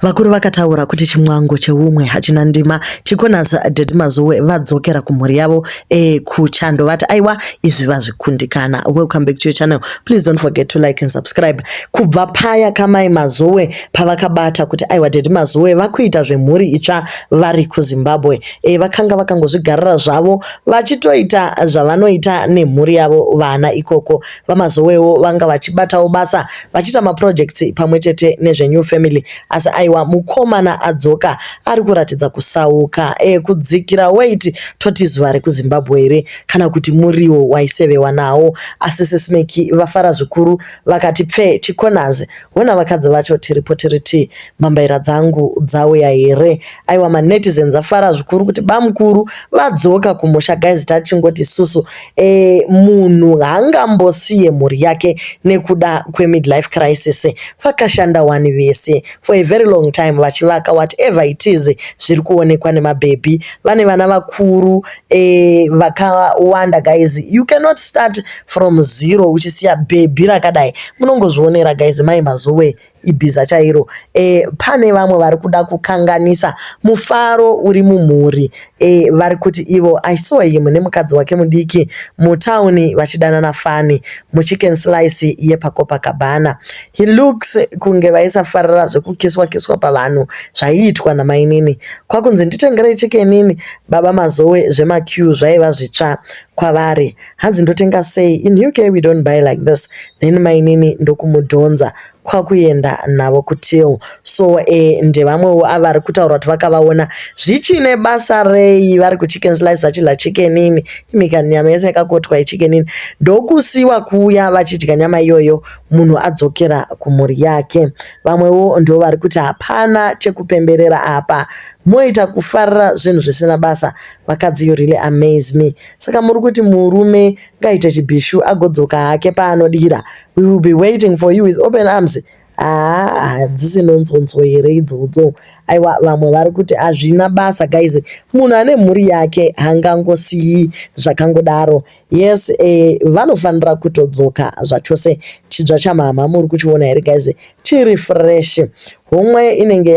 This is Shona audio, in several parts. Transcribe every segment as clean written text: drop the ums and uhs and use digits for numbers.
Vakuru vakataura kuti chimwango cheumwe hachina ndima. Chikonas Daddy Mazowe vadzokera kumhuri yavo e, kuchando vati aiwa izvi vazvikundikana. Welcome back to your channel. Please don't forget to like and subscribe. Kubva paya kamai Mazowe pavakabata kuti aiwa Daddy Mazowe vakuita zvemhuri itsva vari kuZimbabwe. E, vakanga vakangozvigarira zvavo vachitoita zvavanoita nemhuri yavo vana ikoko. VaMazowewo vanga vachibatawo basa vachiita maprojects pamwe chete nezvenew family asi aiwa mukomana adzoka ari kuratidza kusauka e, kudzikira weight toti zuva rekuZimbabwe here kana kuti muriwo waisevewa nawo. Asi Sismeki vafara zvikuru vakati pfe chikonazi hona vakadzi vacho tiripo tiri ti mbambaira dzangu dzauya here. Aiwa manetizens afara zvikuru kuti bamukuru vadzoka kumusha guys tachingoti susu e, munhu haangambosiye mhuri yake nekuda kwemidlife crisis. Vakashanda wani vese for a very long time vachivaka whatever it is zviri kuonekwa nemabhebhi. Vane vana vakuru e, vakawanda guys. You cannot start from zero uchisiya bhebhi rakadai. Munongozvionera guys mai Mazowe ibhiza chairo. E, pane vamwe vari kuda kukanganisa mufaro uri mumhuri e, vari kuti ivo I saw him nemukadzi wake mudiki mutauni vachidanana fani muchicken slice yepaCopacabana. He looks kunge vaisafarira zvekukiswa kiswa pavanhu zvaiitwa namainini. Kwakunzi nditengerei chicken ini baba Mazowe zvemaQ zvaiva zvitsva kwavari. Hanzi ndotenga sei in UK we don't buy like this. Then mainini ndokumudhonza kwakuenda navo kutil. So e, ndevamwewo avari kutaura kuti vakavaona zvichine basa rei vari kuchicken slice vachidya chicken ini imika nyama yese yakakotwa yechicken ini ndokusiwa kuuya vachidya nyama iyoyo munhu adzokera kumhuri yake. Vamwewo ndo vari kuti hapana chekupemberera apa moita kufarira zvinhu zvisina basa. Vakadzi you really amaze me. Saka muri kuti murume ngaite chibhishu agodzoka hake paanodira. We will be waiting for you with open arms. Haa hadzisi nonzonzo here idzodzo. Aiwa vamwe vari kuti hazvina basa guys. Munhu ane mhuri yake haangangosiyi zvakangodaro. Yes eh, vanofanira kutodzoka zvachose. Chidzva chamhamha muri kuchiona here guys? Chiri fresh. Homwe inenge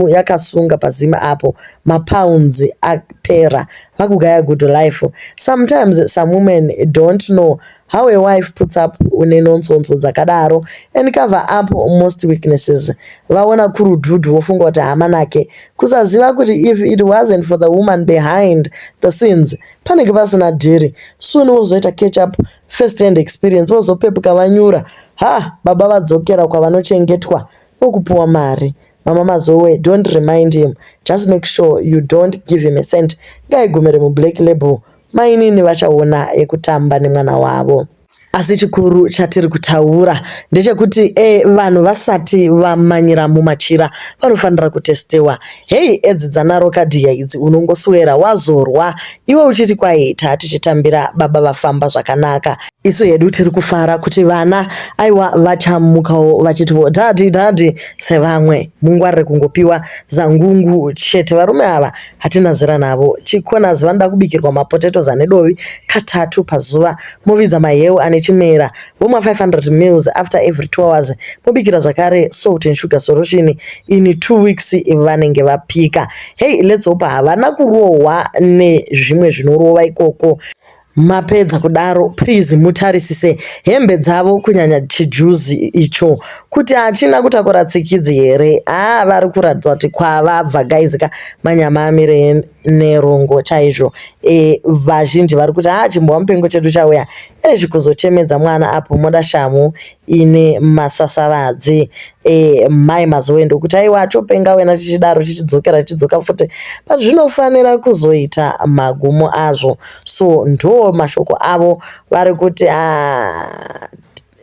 yakasunga pazima apo mapounds apera. Vakugaya good life. Sometimes some women don't know how a wife puts up nenonzonzo dzakadaro and cover up most weaknesses. Vaona kurudhudhu vofunga kuti hama nake. Kusaziva kuti if it wasn't for the woman behind the scenes panenge pasina dhiri. Soon vozoita catch up first hand experience vozopepuka vanyura. Ha baba vadzokera kwavanochengetwa nokupuwa mari. Mama Mazowe, don't remind him. Just make sure you don't give him a cent. Ngaigumire mublack label. Mainini vachaona yekutamba nemwana wavo. Asi chikuru chatiri kutaura ndechekuti e, vanhu vasati vamanyira mumachira vanofanira kutestiwa. Hei edzi dzanaRokadhiya idzi unongoswera wazorwa iwe uchiti kwaita tichitambira baba vafamba zvakanaka. Isu hedu tiri kufara kuti vana aiwa vachamukawo vachitiwo daddy daddy sevamwe. Mungwarire kungopiwa zangungu chete. Varume ava hatina zera navo. Chikonazi vanoda kubikirwa mapotatoes ane dovi katatu pazuva. Movidza maheu ane chimera vomwa 500 mils after every 2 hours. Mobikira zvakare salt and sugar solution in 2 weeks vanenge vapika. Hey, let's hope havana kurohwa nezvimwe zvinorova ikoko. Mapedza kudaro please mutarisise hembe dzavo kunyanya chijuzi icho kuti hachina kutakura tsikidzi here. Haa vari kuratidza kuti kwavabva guys ka manyama amire nerongo chaizvo. E, vazhinji vari kuti haa chimbwa mupengo chedu chauya ezvi kuzochemedza mwana apo moda shamhu ine masasavadzi. E, mai Mazowe ndokuti aiwa chopenga wena chichidaro chichidzokera chichidzoka futi but zvinofanira kuzoita magumo azvo. So ndo mashoko avo vari kuti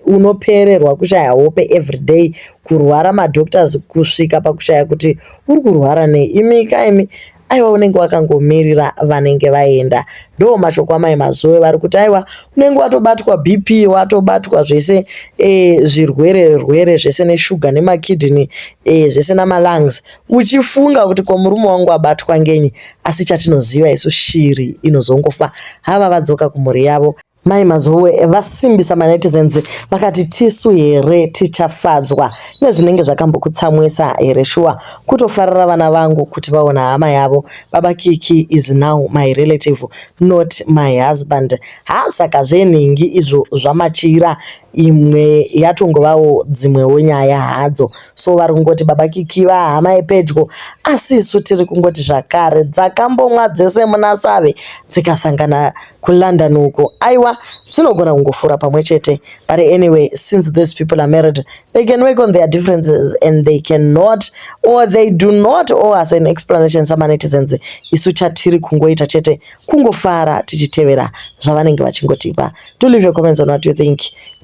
unopererwa kushaya hope everyday kurwara madoctors kusvika pakushaya kuti uri kurwara nei. Imika imi aiwa unenge wakangomirira vanenge vaenda. Ndo mashoko amai Mazowe vari kuti aiwa unenge watobatwa BP watobatwa zvese e, zvirwere rwere zvese neshuga nemakidney e, zvese namalungs uchifunga kuti ko murume wangu abatwa ngenyi asi chatinoziva isu shiri inozongofa hava vadzoka kumhuri yavo. Mai Mazowe vasimbisa manetizens vakati tisu here tichafadzwa nezvinenge zvakambokutsamwisa here shuwa kutofarira vana vangu kuti vaona hama yavo. Baba Kiki is now my relative, not my husband. Ha, saka zvenhingi izvo zvamachira imwe yatongovawo dzimwewo nyaya hadzo. So vari kungoti Baba Kiki vahama yepedyo, asi isu tiri kungoti zvakare dzakambomwa dzese muna Save dzikasangana kuLondon uko, aiwa, dzinogona kungofura pamwe chete. But anyway, since these people are married, they can work on their differences and they cannot or they do not owe us an explanation samanetizens. Isu chatiri kungoita chete kungofara tichitevera zvavanenge vachingotipa. Do leave your comments on what you think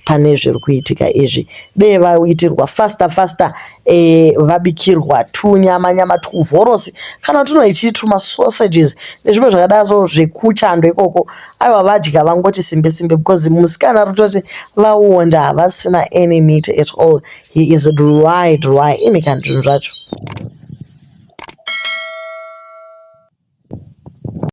pane zviri kuitika izvi. Dee vaitirwa faster faster, vabikirwa tunyama nyama, tuvhorosi kana tunoichi tumasausages nezvimwe zvakadaro zvekuchando ikoko. Aiwa, vadya vangoti simbe simbe, because musikana ari kutoti vaonda, havasina any meat at all. He is dry dry. Imi, kana zvinhu zvacho.